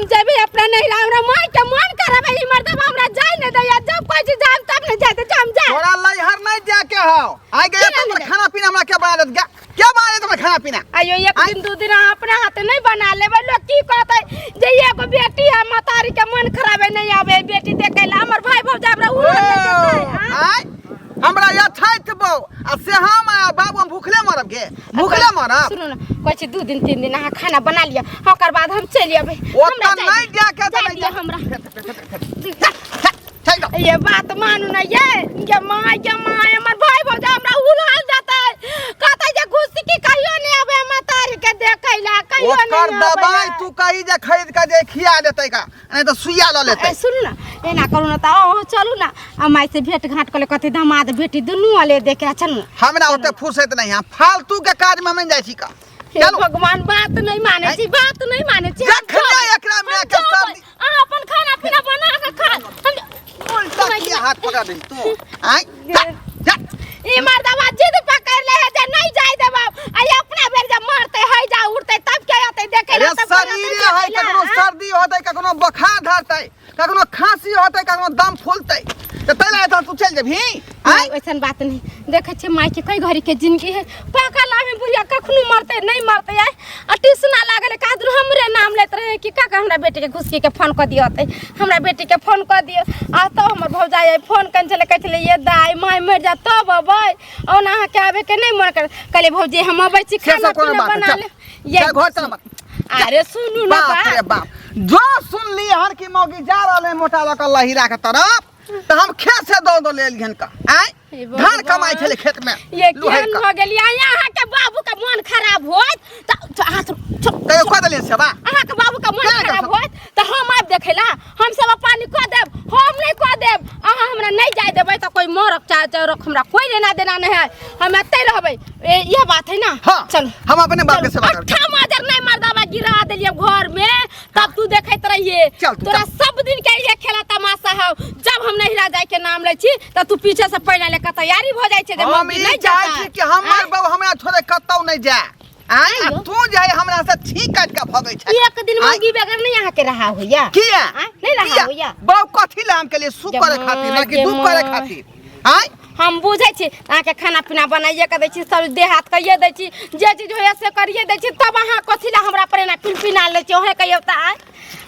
हम जेबै अपना नैहरा, हमरा माय के मन करबै ई मर्दबा हमरा जाय नै दैया। जब कहै छी जाम तब नै जाय दै छै, हम जाय। तोरा लैहर नहीं जाके हौ। आइ गया केना तो नहि खाना पीना हमरा के बना देत? के बना देत हमरा खाना पीना? आइयो एक दिन दू दिन अहाँ अपना हाथे नहीं बना लेबै, लोग की कहतै जे एगो बेटी है, महतारी के मन खराब है, नहीं आवे बेटी देखे ला। हमर भाई भौजाई हमरा उहो नहीं देखे, आँ? आइ हमरा यथार्थ बौ आ से हम आ बाबू हम भूखले मरब गे, भूखले मरब। सुनू ना, कहै छी 2 दिन 3 दिन अहाँ खाना बना लिअ, ओकर बाद हम चलि अबै। ओतऽ हमरा जाय नहि दिअ। जाके तऽ जाय नहि दिअ जा। हमरा। चलि जाउ। ये बात मानू ना ये माय, ये माय, हमर भाई भौजाई हमरा उड़ाल जाता है, कहता जे घुस की कहियो नहीं आवे महतारी के देखै ला, कहियो नहीं ओकर आवे। दवाई तू कही जे खरीद के जे खिया देतै का, नहीं तऽ सुइया लऽ लेतै। ए, सुनू ना, एना करू ना तऽ अहाँ चलू ना आ माय से भेंट घाट कऽ ले, कथी दामाद बेटी दुनू अले देखे आ, चलू ना। हमरा ओते फुर्सत नहीं है, फालतू के काज में हम नहीं जाइ छी का। हे चलू। भगवान, बात नहीं माने छी, बात नहीं माने छी। हम जखने जेबै, एकरा हम माय के जेबै। सर्दी- अहाँ अपन खाना पीना बना के खा। हम उल्टा किया हाथ पकड़ दे तू? आय जा, जा। ई मर्दवा जिद पकड़ ले है जे नहीं जाय देबा, आ ई अपना बेर जे मरते है जा उड़ते तब के आते देखे अरे ला, तब के आते शरीर देखे है, ला, कखनो हाँ? सर्दी होतै, कखनो बुखार धरतै, कखनो खांसी होतै, कखनो दम फूलतै, तऽ तै लए तू चलि जेबही? आँय? नहीं, वैसन बात नहीं। देखे छे माय के कई घड़ी के जिंदगी है, पाकल आदमी बुढ़िया कखनो मरते नहीं मरते आय। आ ट्यूशना लागल का दुर हमरे नाम लेत रहे कि काका हमरा बेटी के घुसकी के फोन क दियो, ते हमरा बेटी के फोन क दियो। आ तो हमर भौजाई आई फोन कन छले, कहै छले ये दाई माय मर जा तब अबै, और अहाँ के आबे के नहीं मन कर। कहले भौजी हम अबै छी, से खाना सब कोनो पीना बात बना नहीं। ले। चल, ये चल, घर चल मत। अरे सुनू ना बाप रे बात। बाप, जो सुनली हन कि मौगी जा रहल है मोटा लऽ कऽ लहिरा के तरफ, तऽ हम खेत से दौड़ दौड़ लेल हन का। आँय? हे भगवान। धान कमाइ छलै खेत में ये लोहे केहन का। भऽ गेलियै? अहाँ के बाबू के मन खराब होत तऽ अहाँ सब कहियो कऽ देलियन सेवा? अहाँ के बाबू के मन केना खराब करब? होत तऽ हम आबि देखैला, हम सब पानी कऽ देब, हम नहि कऽ देब। अहाँ हमरा नहि जाय देबै तऽ कोइ मरक चाहे चरक, हमरा कोइ लेना देना नहि है, हम एतै रहबै। ए, इएह बात है ना? हाँ, चलू। हम अपने बाप के सेवा करब। अट्ठा माजर नहीं मर्दाबा गिरा देलियै घर में, तब तू देखैत रहिए। चल तू, तोरा चल। सब दिन के ये खेला तमाशा हौ, जब हम नहिरा जाय के नाम लै छी त तू पीछे से पहिला लेके तैयारी भ जाय छै जे हम मम्मी ई नहीं चाहै जाता। छी कि हमर आँय? बाबू हमरा छोड़े कतौ नहीं जाए। आँय? आ आइयो। तू जाय हमरा से छींक काटि के भगै छै। एक दिन आँय? मौगी बगैर नहीं यहाँ के रहा होइया। किया? आँय? नहीं रहा किया? होइया। बाबू कथी ला हम के लिए सुख करे जमाय खातिर ना कि के दुख करे माय। खातिर? आँय? हम बुझै छी अहाँके खाना पीना बनाइए के दै छी, सब देह हाथ करिए दै छी, जे चीज होइए से करिए दै छी, तब अहाँ कथी लए हमरा पर एना पिनपिना लै छी? अहेँ कहियौ तऽ आँय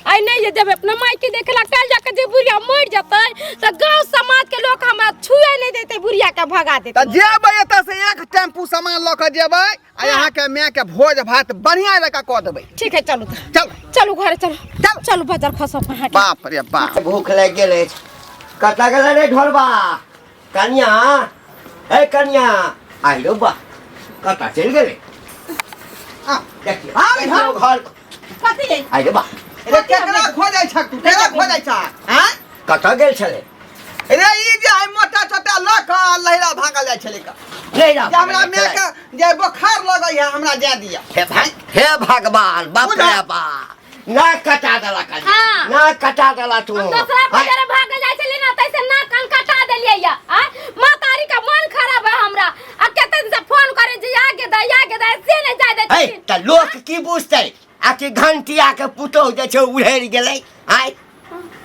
आइ नहि जे जेबै अपना मायके देखला, काल्हि जाके जे बुढ़िया मरि जेतै तऽ गाँव समाजके लोक हमरा छुए नहि देतै, बुढ़ियाके भगा देतै। तऽ जेबै एतऽ से एक टेम्पू सामान लऽ कऽ जेबै आ यहाँ के माय के भोज भात बढ़िया जकाँ कऽ देबै। ठीक है, चलू तऽ। चल। चलू घरे चलू। चल। चलू बाजार खसो अहाँके। बाप रे बाप, भूख लागि गेल अछि। कतऽ गेलै रे ढोलबा? कनिया, ए कनिया, आइरो बा, कतऽ चलि गेलै? आ, देखियौ, आ, देखियौ घर। कथी है? आइरो बा। रे केकरा खोजै छक तू? केकरा खोजै छक? आँय? कतऽ गेल छलै रे ई जे है मोटा छोटा लऽ कऽ लहिरा भागल जाइ छलै का नहि जे हमरा माय के जे बोखार लगै है, हमरा जाय दिअ। हे भाई, हे भगवान, बाप रे बाप, नाक कटा देला कनिया। हाँ। नाक कटा देला तू। हम दोसरा आँय, पर भागल जाइ छलियै ना तैसे नाक कान कटा देलियै या। आँय? महतारी का मन खराब है हमरा, आ कते दिन से फोन करे जे आगे दे आगे दे, से नहीं जाय दै है छथिन। तऽ लोक की बुझतै आ कि घंटिया के पुतोह जे छै उड़ेर गेलै? आय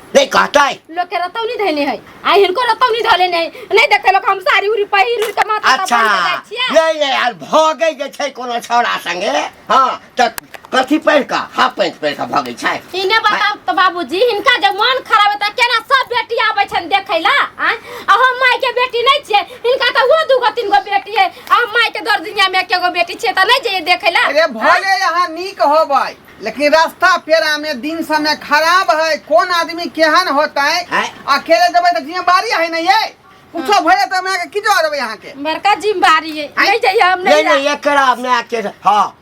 नहीं कहतै? लोग के रतौनी धैने है, आ हिनको रतौनी धले नहीं, नहीं देखे लोग हम साड़ी उड़ी पहिर उड़ के माथा अच्छा बांध के जाइ छियै। नहीं नहीं यार, भगै जे छै कोनो छौड़ा संगे, हाँ तऽ कथी पहिर कऽ, हाफ पैंट पहिर कऽ भगै छै? इने बताउ तऽ बाबूजी, हिनका जे मन खराब है तऽ केना सब बेटी आबै छनि देखै ला? आँय? आ हम माय के बेटी नहीं छियै? हिनका तऽ वो दूगो तीन गो बेटी है, आ हम माय के दर दुनिया में एके गो बेटी छियै, तऽ नहीं जइयै देखै ला? अरे भले यहाँ नीक होबै, लेकिन रास्ता पेरा में दिन समय खराब है, कोन आदमी केहन होता है। हैं? अकेले जेबै तऽ जिम्मेवारी है नहीं है, कुछो भऽ जेतै हमरा के की जवाब देबै अहाँके? बड़का जिम्मेवारी है, नहीं जइयै हम। नहीं नहीं नहीं, एकरा माय के हाँ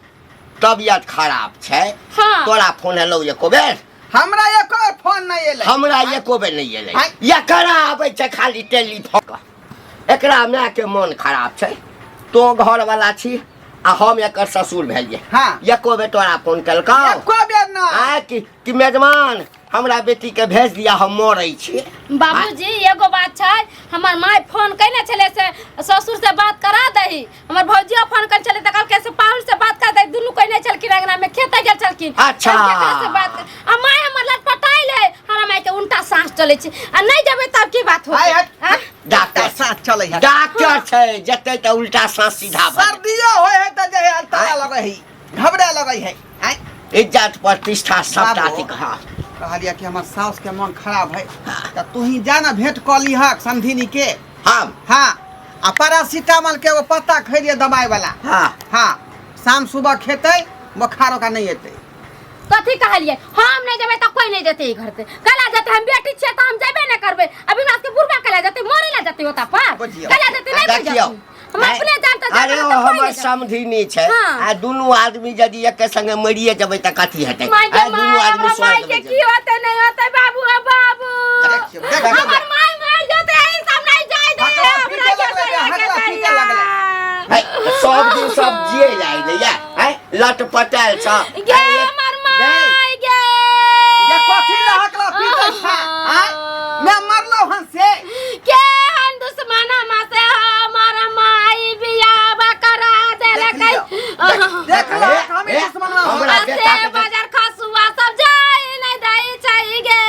तबियत खराब छै। हाँ। तोरा फोन एलौ एको बेर? हमरा एको बेर फोन नहि एलै। हमरा एको बेर नहि एलै। आँय? एकरा आबै छै खाली टेलीफोन। एकरा माय के मन खराब छै, तो घरवाला छी आ हम एकर ससुर भेलियै। हाँ। एको बेर तोरा फोन केलकौ? एको बेर ना। आ कि मेजमान हमरा बेटी के भेज दिया, हम मरै छी। बाबूजी एगो बात छै, हमर my phone कयने छलै से ससुर से बात करा दही, हमर भौजियो फोन कयने छलै तऽ कहलकै से पाहुन से बात करा दही, दुनू कयने छलखिन, अंगना में खेते गेल छलखिन। अच्छा। केकरा से बात आ my हमर चलै छी आ नहि जेबै तब की बात आय होतै हट। आँय? डॉक्टर साथ चलै है डॉक्टर छै जेतै तऽ उल्टा साँस सीधा भऽ जेतै। सर्दियो होय है तऽ जे अल्तारा लगै है घबरा लगै है आय इज्जत प्रतिष्ठा सबटा बाबू। अथी हँ कहलियै कि हमर साउस के मन खराब है तऽ तू ही जा ना भेंट कऽ लीहक समधिनी के हम हाँ आ पैरासीटामोल के एगो पत्ता खैलिए दवाई वाला हाँ हाँ शाम सुबह खेतै बोखार ओकरा नहि एतै कथी कहलियै हम नहि जेबै तऽ कोई नहि जेतै ई घर से कला जेतै हम बेटी छियै तऽ हम जेबे नहि करबै अभी हमरा सबके बुढ़बा कला जेतै मरे ला जेतै ओतऽ पर बुझियौ। कला जेतै नहि देखियौ बुझियौ हम अपने जान तऽ अरे जेबै ओ तऽ कोई हमर नहि जेतै। समधिनी छै हाँ। आ दुनू आदमी यदि एके संगे मरिए जेबै तऽ कथी हेतै माय के आ दुनू माय आदमी हमरा माय स्वर्ग के मे की होतै नहि होतै बाबू ओ बाबू देखियौ, देखियौ। हमर माय मर जेतै एहि सब नहि जाय दे हकला हमरा पीटे के लगलै रे, के हकला पीटे लगलै। है, सब दिन सब जिए जाय ने या है लटपटायल छ गे हमर माय गे ये कथी लहकला पीटै छै आय मैं मरलो हन से के हन दुश्मन हम से हमर माई बियाह करा देलकै देख लो हम ए, दुश्मन हम हमरा से बेटा के बाजार खसुआ सब जाय नहि दै छै गे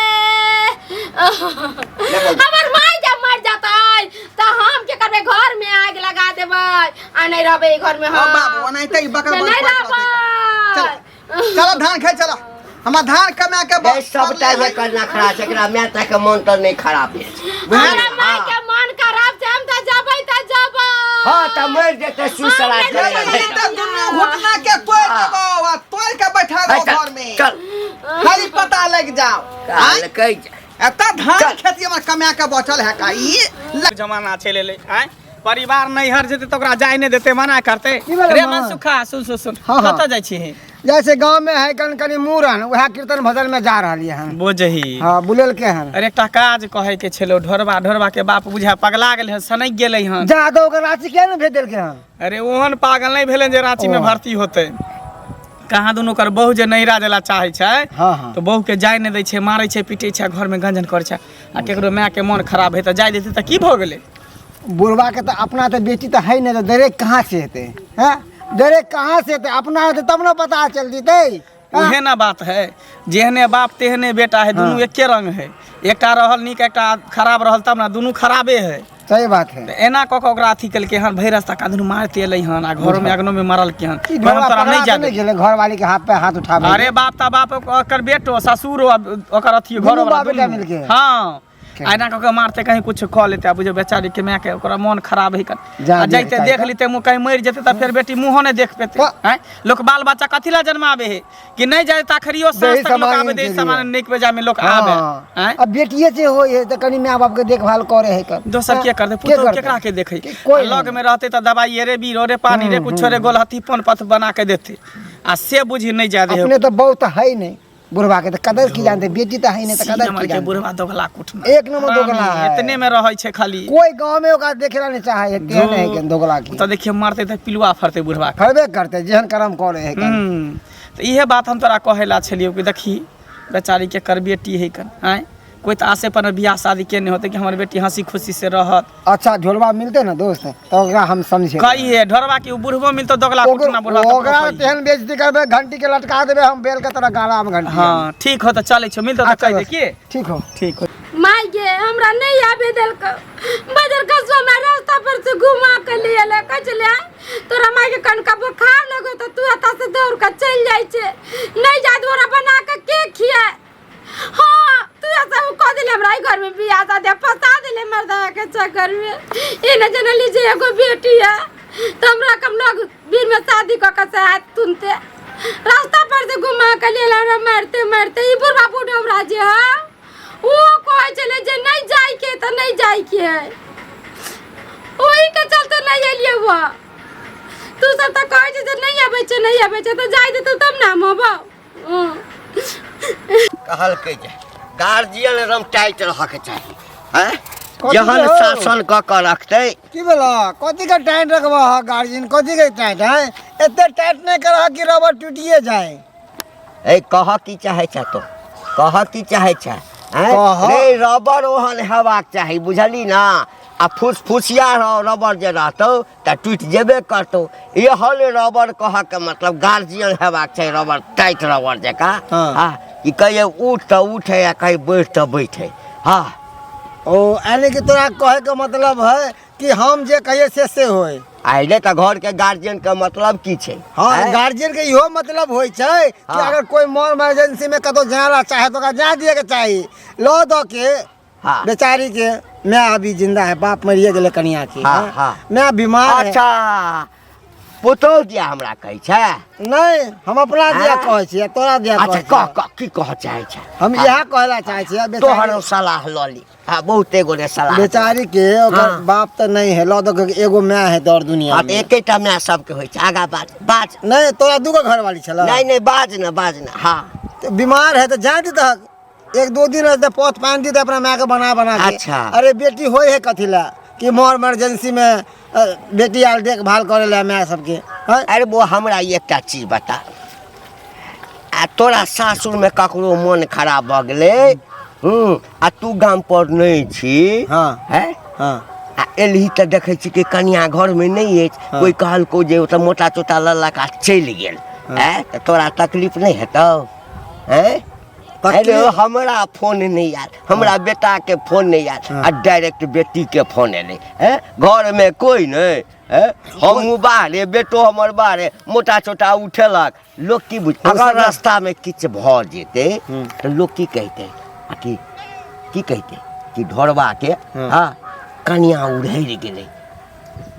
हमर माई जब मर जतै तऽ हम के करबै घर में आग लगा देबै आ नहि रहबै ई घर में ओ हम बाबू ओनाहिते ई बकर से बकर नहि करैत रहतै। रहबै चलो चलो धान खाइ चलो हमर धान कमा के ए, सबटा एकर नखरा छै एकरा माय के मन तऽ नहि खराब भेल छै हमरा माय के मन खराब छै हम तऽ जेबै तऽ जेबै हँ तऽ मरि जेतै सुसरा हम नहि जेबै। तऽ दुनू घुटना के तोड़ देबो आ तोड़ के बैठा दो घर में चल खाली पता लग जाओ आँय? कहलकै जे एतऽ धान चल। खेती हमर कमा के बचल है का ई जमाना चलि एलै आँय परिवार नैहर जेतै तऽ ओकरा जाय नहि देतै मना करतै की भेलै रे मामा? मनसुखा सुन सुन सुन हाँ, हाँ। कतऽ जाइ छी जैसे गांव में है कन कनी मूड़न वएह कीर्तन भजन में जा रहलियै हन बुझही हाँ बुलेल के हन अरे एकटा काज कहै के छलो ढोरबा ढोरबा के बाप बुझा पगला गेलै हन सनकि गेलै हन जा तो ओकर रांची किया ने भेज देलकै हन अरे ओहन पागल नहि भेलै जे रांची में ओ। भर्ती होतै कहाँ दुनू ओकर बहु जे नैहरा जेला चाहै छै हाँ, हाँ। तऽ बहु के जाय नहि दै छै मारै छै पीटै छै घर में गंजन करै छै आ केकरो माय के मन खराब है तऽ जाय देतै तऽ की भऽ गेलै बुढ़वा के तऽ अपना तऽ बेटी तऽ है नहि तऽ डरे कहाँ से हेतै हैं डरे कहाँ से हेतै अपना हेतै तब ने पता चल जेतै हाँ? उहे ना बात है जेहने बाप तेहने बेटा है दुनू एके रंग है एकटा रहल नीक एकटा खराब रहल तब ना दुनू खराबे है सही बात है तऽ एना कऽ कऽ ओकरा अथी केलकै हन भरि रास्ता का दुनू मारते एलै हन आ घरोमे अगनोमे मारलकै हन ई पर हम ढोला तोरा पकड़ा नहि तऽ जा नहि गेलै घरवाली के हाथ पे हाथ उठाबै अरे बाप ता बाप ओकर बेटो ससुरो आ ओकर अथी दुनू घरोवला बाप बेटा दुनू। मिलके। हँ आ एना कऽ कऽ मारते कहीं कुछ कऽ लेते आ बुझे बेचारी के माय के ओकरा मन खराब है कर जा आ देख जैते चाही देख तऽ। लेते मुँह कहीं मरि जेते तऽ फेर बेटी मुँहो नहि देख पेते तऽ। आँय लोक बाल बच्चा कथी ला जन्माबे है कि नहि जाए तखरियो साँझ दही तक लोक सामान आबे दे के सामान लिए। नीक बेजा में लोक आबे हाँ आँय अब बेटिए से होय है तऽ कनी माय बाप के देखभाल करे है कर दोसर के करते के पुतोह करतै? केकरा के देखै के- कोई लग नहीं। में रहते तऽ दवाई रे बीरो रे पानी रे कुछो रे गोलहथी पन पथ बना के देते आ से बुझी नहि जाए दे अपने तऽ बहुत है नहीं बुढ़वा के तऽ कदर की जानते बेटी तऽ है नहीं तऽ कदर नंबर की के जानते बुढ़वा दोगला कुटना एक नंबर दोगला है। इतने में रहै छै खाली कोई गांव में ओकरा देखे ला नहीं चाहे है तेहन है के दोगला की तऽ देखिए मरते तऽ पिलुआ फरते बुढ़वा के फरबे करते जेहन करम करे है कन। तऽ इहे बात हम तोरा कहै ला छलियौ कि देखी बेचारी के कर बेटी है कन आँय कोई तऽ आसे पर बियाह शादी के नहीं होते कि हमर बेटी हंसी खुशी से रहत अच्छा ढोलवा मिलते ना दोस्त तो ओकरा हम समझे कहिए ढोरवा की उ बुढ़बो मिलतो दोगला कुटना बुढ़वा तऽ ओकरा कहिए। तेहन बेइज्जती करबे घंटी के लटका देबे हम बेल के तरह गाला में घंटी हाँ ठीक हो तऽ चलै छौ मिलतो तऽ अच्छा कहि दे दोस्त, की ठीक हो ठीक हो माय गे हमरा नहीं आबे देलक बाजार कसबा में रास्ता पर से घुमा के ले एले कहै छलै तोरा माय के कनका बोखार लगो तऽ तू एतऽ से दौड़ के चलि जाइ छै नहीं जाय तोरा बना के के खियाए हाँ तू ऐसा कह दिले हमरा ई घर में बियाह शादी फंसा दिले मर्दवा के चक्कर में ई न जनली जे एगो बेटी है तो हमरा कम लोग बीर में शादी कऽ के से आयत तुनते रास्ता पर से घुमा के ले हमरा मारते मारते ई बुढ़वा बुढ़वा जे है ओ कहै छलै जे नहीं जाय के तऽ नहीं जाय के है ओही के चलते नहीं एलियै वो तू सब तऽ कहै छै जे नहीं आबै छै नहीं आबै छै तऽ जाय देतौ तब ने हम अबौ कहलकै जे गार्जियन एकदम टाइट रहऽके चाही हैं कथी जहन हो? शासन कऽ कऽ रखतै की भेल कथी के टाइट रखबह गार्जियन कथी के टाइट है एते टाइट नहीं करह कि रबर टूटिए जाए ए कह की चाहै छ तो कह की चाहै छ हैं? कह। रे रबर ओहन हेबाक चाही बुझली ना आ फुसफुसिया रबर जे रहतौ तऽ टूटि जेबे करतौ एहन रबर कहऽके मतलब गार्जियन हेबाक छै रबर टाइट रबर जकाँ हाँ। कि कहिए उठ तऽ उठे आ कहीं बैठ तऽ बैठे हाँ। ओ यानी कि तोरा कहे के मतलब है कि हम जे कहिए से होय। आइले तऽ घर के गार्जियन के मतलब की छै? हाँ, आँय? गार्जियन के इहो मतलब होइ छै कि हाँ। अगर कोई मोर इमरजेंसी में कतौ जाए ला चाहे तो ओकरा जाए दिए के चाही, लो दो के। हाँ। बेचारी के मैं अभी जिंदा है, बाप मरिए गेलै कनिया के। हाँ, हाँ? हाँ। मैं बीमार है। अच्छा, पुतोहु दिया हमरा कहै छै? नहीं, हम अपना दिया हाँ? कहै छियै, तोरा दिया अच्छा, कहै कह छियै। कह, की कह चाहै छै? हम हाँ। इएह कहै ला चाहै छियै, बेचारी- तोहरो सलाह लऽ ली। हाँ, बहुते गोरे सलाह बेचारी के ओकर हाँ। बाप तऽ नहीं है, लऽ दऽ के एगो माय है दौड़ दुनिया हाँ, तऽ में। एकेटा माय सबके होइ छै। आगा बाज, बाज। नहीं, तोरा दूगो घरवाली छलै? नहीं नहीं, बाज ना, बाज ना। हाँ। तऽ बीमार है तऽ जाए दीतहक, एक दो दिन रहते पौध पानि दीते अपना माय के बना बना के। अच्छा। अरे बेटी होय है कथी ला कि मोर इमरजेंसी में बेटी आयल देखभाल करे ला माय सबके। हैं? अरे वो हमरा एकटा चीज बता, आ तोरा सासुर में ककरो मन खराब भऽ गेलै, आ तू गाम पर नहि छी, हाँ। हैं? हाँ। आ एलही तऽ देखै छी कि कनिया घरमे नहि अछि। हाँ। कोइ कहलकौ जे ओतऽ मोटा चोटा ललक आ चलि गेल, हैं? तऽ तोरा तकलीफ नहि हेतौ? हैं? तकलीफ- अरे हमरा फोन नहीं आयल, हमरा बेटा के फोन नहीं आयल, हाँ। आ डायरेक्ट बेटी के फोन एलै, हैं? घर में कोई नहीं, हैं? हमहूँ बाहरे, बेटो हमर बाहरे, मोटा चोटा उठेलक, लोक की बुझ, हो अगर सकल- रास्ता में किछु भऽ जेतै हम्म। तऽ लोक की कहितै? आ की की कहितै कि ढोरबा के हाँ। हाँ कनिया उड़हरि गेलै,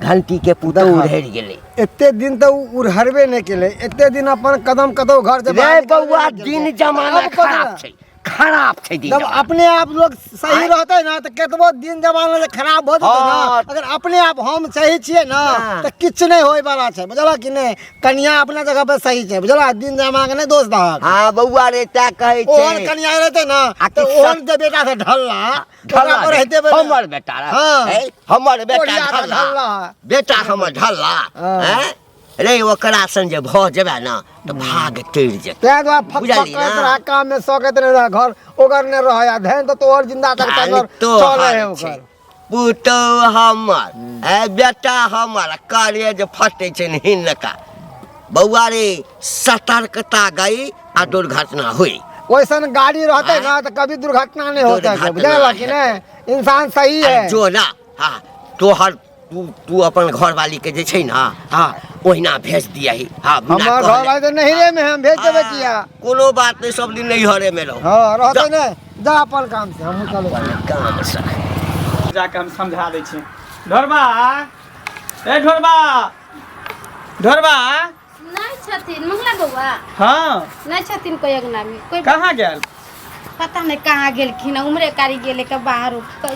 घंटी के पुतोहु देखा। उड़हरि गेलै। एते दिन तऽ उ उड़हरबे नहि केलै, एते दिन अपन कदम कतौ घर से रे बाहर निकलबे बौआ, नहि केलकै। दिन जमाना अब कथी खराब ला? छै, खराब छै दिन जब जमाना। अपने आप लोग सही आँय? रहते ना तऽ केतबो दिन जमाना जे खराब भऽ जेतै ना, हाँ। अगर अपने आप हम सही छियै ना हाँ। तऽ किछु नहि होय वाला छै, बुझलह कि नहि? कनिया अपना जगह पर सही छै, बुझलह? दिन जमाना के नहि दोष दहक। हाँ बौआ रे, तैं कहै छै। ओहन कनिया रहतै ना आ तऽ कि ओहन जे बेटा से ढल्ला, ढल्ला ओकरा पर हेतै बे- हमर बेटा रह। हाँ। हैं? हमर बेटा ओढ़िया के ढल्ला। ढल्ला। बेटा हमर ढल्ला। हाँ। हैं? रे ओकरा सन जे भऽ जेबै ना तऽ भाग टेर जेतै। तैं दुआरे फक फक बुझलियै करैत ना? रह, काम में सकैत नहि रह, घर ओकर नहि रहै, आ धैन तऽ तोहर जिंदा तक खाली तकर तोहर चलै है छै। ओकर। पुतहु हमर, ए बेटा हमर, करेज फटै छै ने हिनका। बौआ रे, सतर्कता गई आ दुर्घटना हुई। वैसन गाड़ी रहते आँय? ना तो कभी दुर्घटना नहीं होता है, दुर्घटना बुझल कि नहीं? इंसान सही है। जो ना, हाँ, तोहर तू अपन घरवाली के जे छै ना, हाँ, ओहिना भेज दियही। हाँ, बिना हमार कहले। घरवाली तो नहीं रे में हम भेज देबे हाँ, किया। कोनो बात नहीं, सब दिन नहीं हरे में रहो। हाँ, रहते जा। नहीं, जा अपन काम से, हमहूँ चलो। अपन काम से। जाके हम समझा दै छी। ढोरबा, ए ढोरबा, ढोरबा। नहीं छथिन मंगला बौआ। हाँ। नहीं छथिन कोई अंगना में, कोई कहाँ गेल? पता नहीं कहाँ गेलखिन, उम्रे कारी गेले के बाहर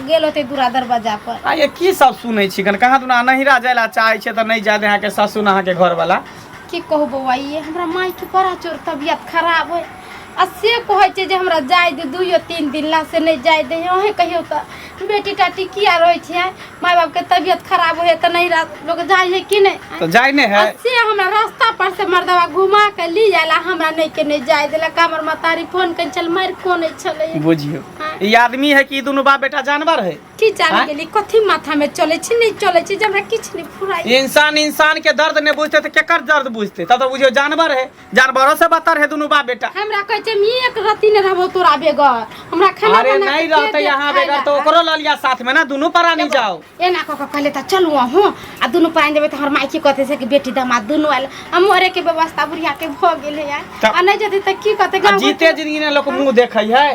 गेल होते दूरा दरवाजा पर। आ ये की सब सुनै छी कन? कहाँ दुना नहिरा जाय ला चाहै छै तऽ नहि जाय दे अहाँके सासु अहाँके घर वाला। की कहू बौआ, ये हमरा माय के बड़ा जोर तबियत खराब है, आ से कहै छै जे हमरा जाय दे 2-3 दिन ला, से नहीं जाय दे। अहें कहियो तऽ बेटी टाटी किया रहै छै, माय बाप के तबियत खराब होय तऽ नहिरा लोग जाय है कि नहीं? तऽ जाय नहि है। आ से हमरा रास्ता पर से मर्दवा घुमा के ली आयल, हमरा नहीं के नहीं जाय देलक। हमर महतारी फोन कने छल, मारि कोने छलै। बुझियौ, हाँ। ई आदमी है कि ई दुनू बाप बेटा जानवर है? की जाने हाँ? गेली कथी माथा में चले छी नहीं चले छी, जे हमरा किछु नहीं फुराई। इंसान इंसान के दर्द नहीं बुझते तऽ केकर दर्द बुझते? तब तऽ बुझियौ जानवर है, जानवरों से बदतर है दुनू बाप बेटा। हमरा कहै छै हम एक रत्ती नहीं रहबो तोरा बेगर, हमरा खाना अरे बना के नहीं के रहते देत यहाँ खाय बेगर ला? तो ओकरो लऽ लिया साथ में ना, दुनू प्राणी जाओ। एना कऽ के कहले तऽ चलू अहूँ, आ दुनू प्राणी जेबै तऽ हमर माय की कहतै से कि बेटी दामाद दुनू आयल, आ मरे के व्यवस्था बुढ़िया के भऽ गेलै यार। तऽ- आ नहीं जेतै तऽ की कहतै? आ गाँव जीते जिंदगी ने लोग मुंह देखै है,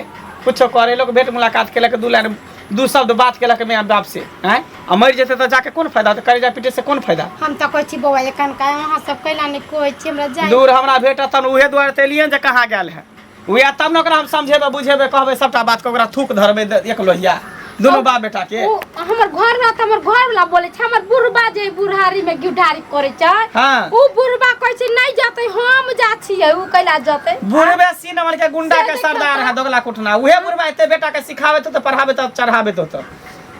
कुछो करे लोग भेंट मुलाकात केलक, दू लाइन दू शब्द बात केलक माय बाप से, हैं? आ मरि जेतै तऽ जाके कोन फायदा? तऽ करेजा पीटे से कोन फायदा? हम तऽ कहै छी बौआ एखन का अहाँ सब कैला नहि कहै छी हमरा जाय दूर हमरा भेटत तहन उहे दुआरे तऽ एलियै जे कहाँ गेल है उहे, तब ने ओकरा हम समझेबै बुझेबै कहबै सबटा बात के, ओकरा थूक धरबै एक लोहिया दुनू बाप बेटा के। ओ हमर घर वाला तऽ हमर घर वाला बोलै छै, हमर बुढ़बा जे बुढ़ारी में घिउढारी करै छै, हाँ। उ बुढ़बा कहै छै नहि जेतै, हम जा छियै, उ कैला जेतै? बुढ़बे सी नंबर के गुंडा से के देखियौ सरदार तऽ। है दोगला कुटना, उहे बुढ़बा एते बेटा के सिखाबे तो पढ़ाबे तो चढ़ाबे तो,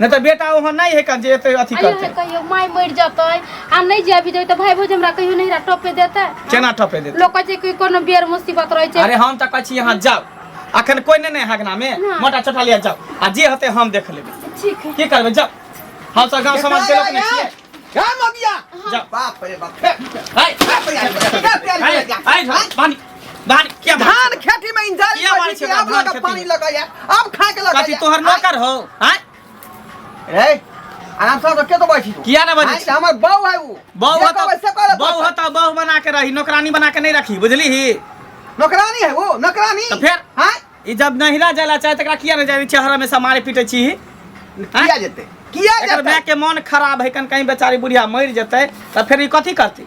नहीं तऽ बेटा ओहन नहीं है जे एते अथी आइयो करते। हे कहियो माय मरि जेतै आ नहि जे अभी जेबै तऽ भाय भौज हमरा कहियो नहिरा टपे देतै? केना टपे देतै? लोक कहै छै कि कोनो बेर मुसीबत रहै छै। अरे हम तऽ कहै छी यहाँ जाउ, अखन कोई नहीं नहीं हगना में ना। मोटा छोटा लिया जाओ, आ जे होते हम देख लेबै। ठीक है। की करबै? जाओ, हम सब गांव समाज के लोग नहीं छियै। क्या मगिया? जाओ। बाप रे बाप। हाय हाय, हाय हाय, पानी धान किया धान खेती में इंजारी किया मारै छै अब धान लगा खेती पानी में? लगाया अब खा के कथी लगाया तोहर नौकर हो आय रे आराम से के तो बैठी तू किया ना बजै आँय, छी? हमर बहू है उ बहु जे हो कहबै से करे त बहु हो त बहु बना के रही नौकरानी बना के नहीं रखी बुझली ही नौकरानी है वो नौकरानी तऽ फेर? हाँ ई जब नहिरा जाला चाहे तकरा किया नहीं जाय चेहरा में से मारे पीटे छी किया जेतै किया एकर माय जेतै के मन खराब है कन कहीं बेचारी बुढ़िया मर जेतै तऽ फेर ई कथी करतै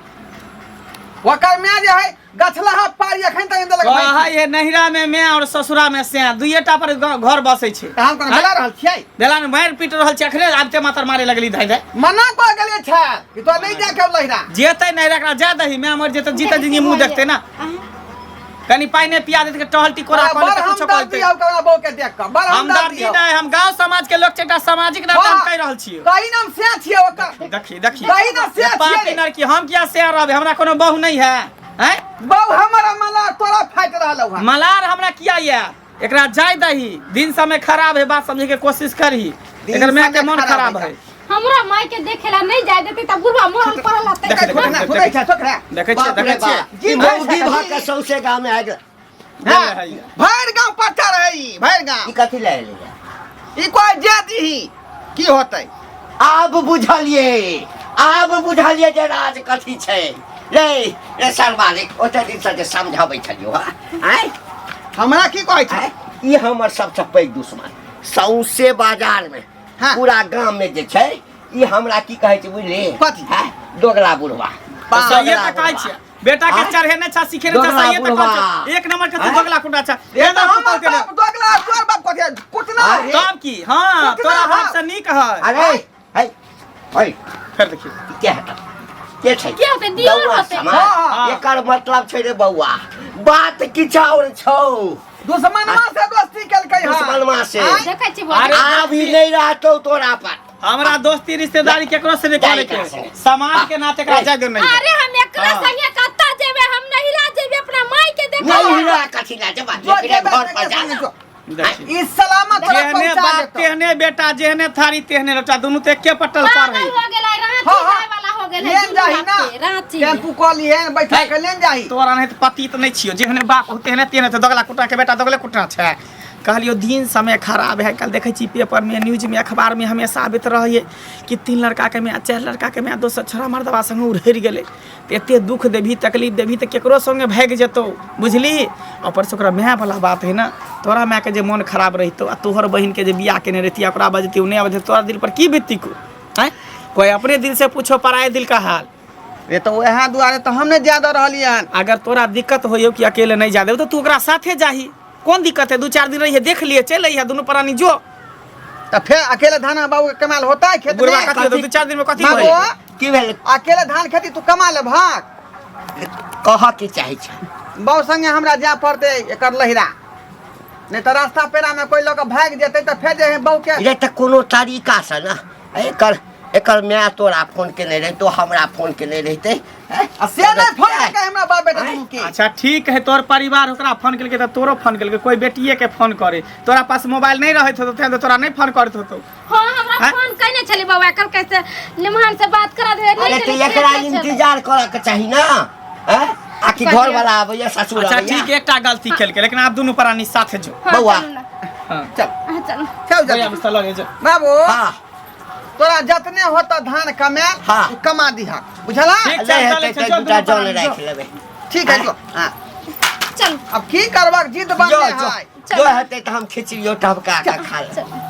ओकर माय जे है गछलहा पारी अखन तक देलक कहै है नहिरा में मैं और ससुरा में से दुइएटा पर घर बसै छै तऽ हम कोना बेला रहल छियै बेला में मारि पीट रहल छै अखने आबिते मातर मारे लगली धाइ धाइ मना कऽ गेलियै छै कि तो नहीं जाके लहिरा जेतै नहिरा एकरा जा दही माय मर जेतै जीते जिंदगी मुँह देखतै ना कनी पानि नहि पिया देतै टहल टिकोरा बड़ कऽ लेतै कुछो कऽ हमदर्दी लेतै हौ ककरा बहू के देख कऽ बड़ हमदर्दी हमदर्दी हौ नहि हम गांव समाज के लोग छै एकटा सामाजिक नाते हम कहि रहल छियै कही नाम से छियै ओकर देखी देखी कही ना से छियै पापी नरकी हम किया शेयर रहबै हमरा कोनो बहु नहि है हैं बहू हमर मला तोरा फाटि रहल हौ मलार हमरा किया ये एकरा जाय दही दिन समय खराब है बात समझे के कोशिश करही दिन एकर माय के समय मन खराब खराब है है हमरा माय के देखेला नहीं जाय देते त बुढ़वा मरल पड़ल रहतै देख, देख, छोकरा देख, सुनै छै छोकरा देखै छियै बाप रे देखै छियै बाप जी ई भाई मौगी साहब, भऽ के सौंसे गाँव में आबि हाँ, भरि गाँव पट्टा रहै ई भरि गाँव ई कथी लए एलै ई कोइ जे दीही की होतै आब बुझलियै आब बुझलियै जे राज कथी छै रे रे सरमालिक ओते दिनसँ जे समझाबै छलियौ हँ आँय हमरा की कहै छै आँय ई हमर सबसँ पैघ दुश्मन सौंसे बाजारमे हाँ। पूरा गाममे जे छै ई हमरा की कहै छै बुझली कथी? हँ दोगला बुढ़वा तऽ सहिए दोगला तऽ कहै बुढ़वा। छियै बेटा के आँय? चढ़ेने छा सिखेने छा दोगला सहिए तऽ कहै बुढ़वा। छियै एक नंबर के तू आँय? दोगला कुटा छा ये एक तऽ नंबर हमर के बाप दोगला तोर बाप कथी कुटना आँय? रे। तब की हाँ कुटना तोरा हौ। बाप से नीक है अरे है है फेर देखिए ई के हेतौ के छै के होतै? दियोर बौआ होतै। समाज। हाँ, हाँ। एकर मतलब छै रे बौआ बात किछु और छौ दुश्मनमा से दोस्ती केलकै हँ दुश्मनमा से आँय? देखै छी अरे आब ई नहि रहतौ तोरा पर हमरा दोस्ती रिश्तेदारी केकरो से नहीं करे जाय के समाज के नाते एकरा जाय दो नहीं अरे हम एकरा हाँ। संगे कत्ता जेबे हम नहिरा जेबे अपना माई के नहीं देखे हिरा कथी ला जबा जो एकरे जेबे घर पर तेकरे जा संगे जो। देखिए ई सलामत तोरा जेहने पहुंचा बाप देतौ तेहने बेटा जेहने थारी तेहने लोटा दुनू तो एके पटल पर पागल है हो गेलै रांची हाँ, हाँ। जाय वाला हो गेलै लेन दुनू जाही ना बाप के, रांची टेम्पू कऽ लिहेन बैठा के लेन जाही तोरा नहीं तो पति तो नहीं छियो जेहने बाप हो तेहने तेहने तो दोगला कुटा के बेटा दोगले कुटा छै कहलियो दिन समय खराब है कल देखै छी पेपर में न्यूज में अखबार में हमेशा आबैत रहैए कि तीन लड़का के माय चारि लड़का के माय दोसर छोड़ा मर्दबा संगे उड़हरि गेलै तऽ एते दुख देबही तकलीफ देबही तऽ केकरो संगे भागि जेतौ बुझली ऊपरसँ ओकरा मायवला बात है ने तोरा मायके जे मोन खराब रहितौ आ तोहर बहिनके जे बियाह केने रहिती ओकरा बजती ओ नहि अबैत तोरा दिल पर की बीतती को आँय कोइ अपने दिल से पूछो पराये दिल का हाल रे तऽ वएह दुआरे तऽ हम नहि जाय दऽ रहलियै हन अगर तोरा दिक्कत होइयो कि अकेले नहीं जा देबो तो तू ओकरा साथे जाही कोन दिक्कत है दू चार दिन रहिए देख लिए चल अइहे दुनू प्राणी जो तऽ फेर अकेले धान बाबू के कमाल होता है खेत बुढ़वा में कथी होतौ दू चार दिन में कथी बाबू होई की भेल अकेले धान खेती तू कमा ले भाग कह की चाहै छै बाबू संगे हमरा जाय पड़तै एकर लहिरा नहि तऽ रास्ता पेरा में कोई लऽ कऽ भागि जेतै तऽ फेर जे है बहू के रे तऽ कोनो तरीका से ने एकर एकर माय तोरा फोन केने रहितो हमरा फोन केने रहितै हैं? आ से नहि फोन केलकै हमरा बाप बेटा दुनू के अच्छा ठीक है तोर परिवार ओकरा फोन केलकै तऽ तोरो फोन केलकै कोई बेटिए के फोन करे तोरा पास मोबाइल नहीं रहैत होतौ तें तोरा नहीं फोन करैत होतौ हाँ हमरा हैं? फोन कइने छलै बौआ कल कैसे निमहान से बात करा दे अरे तऽ एकरा इंतजार करऽ के चाही ना हैं? आ कि घर वाला आबैया ससुर अच्छा आबैया ठीक है, एकटा गलती केलकै लेकिन आप दुनू प्राणी साथे जो बौआ। हाँ चल हाँ चल चल भैया जल्दी मुस्ता लगे जो बाबू हाँ तोरा जतने होता धान कमायल हाँ। तू कमा दिहा बुझला ठीक। नहि चल, हेतै चल, तऽ चल, दूटा दुनू जन प्राणी राखि जो। लेबै ठीक है जो हाँ चल अब की करबक जिद जो बनले जो है जो हेतै तऽ हम खिचड़ियो टभका कऽ खा लेबै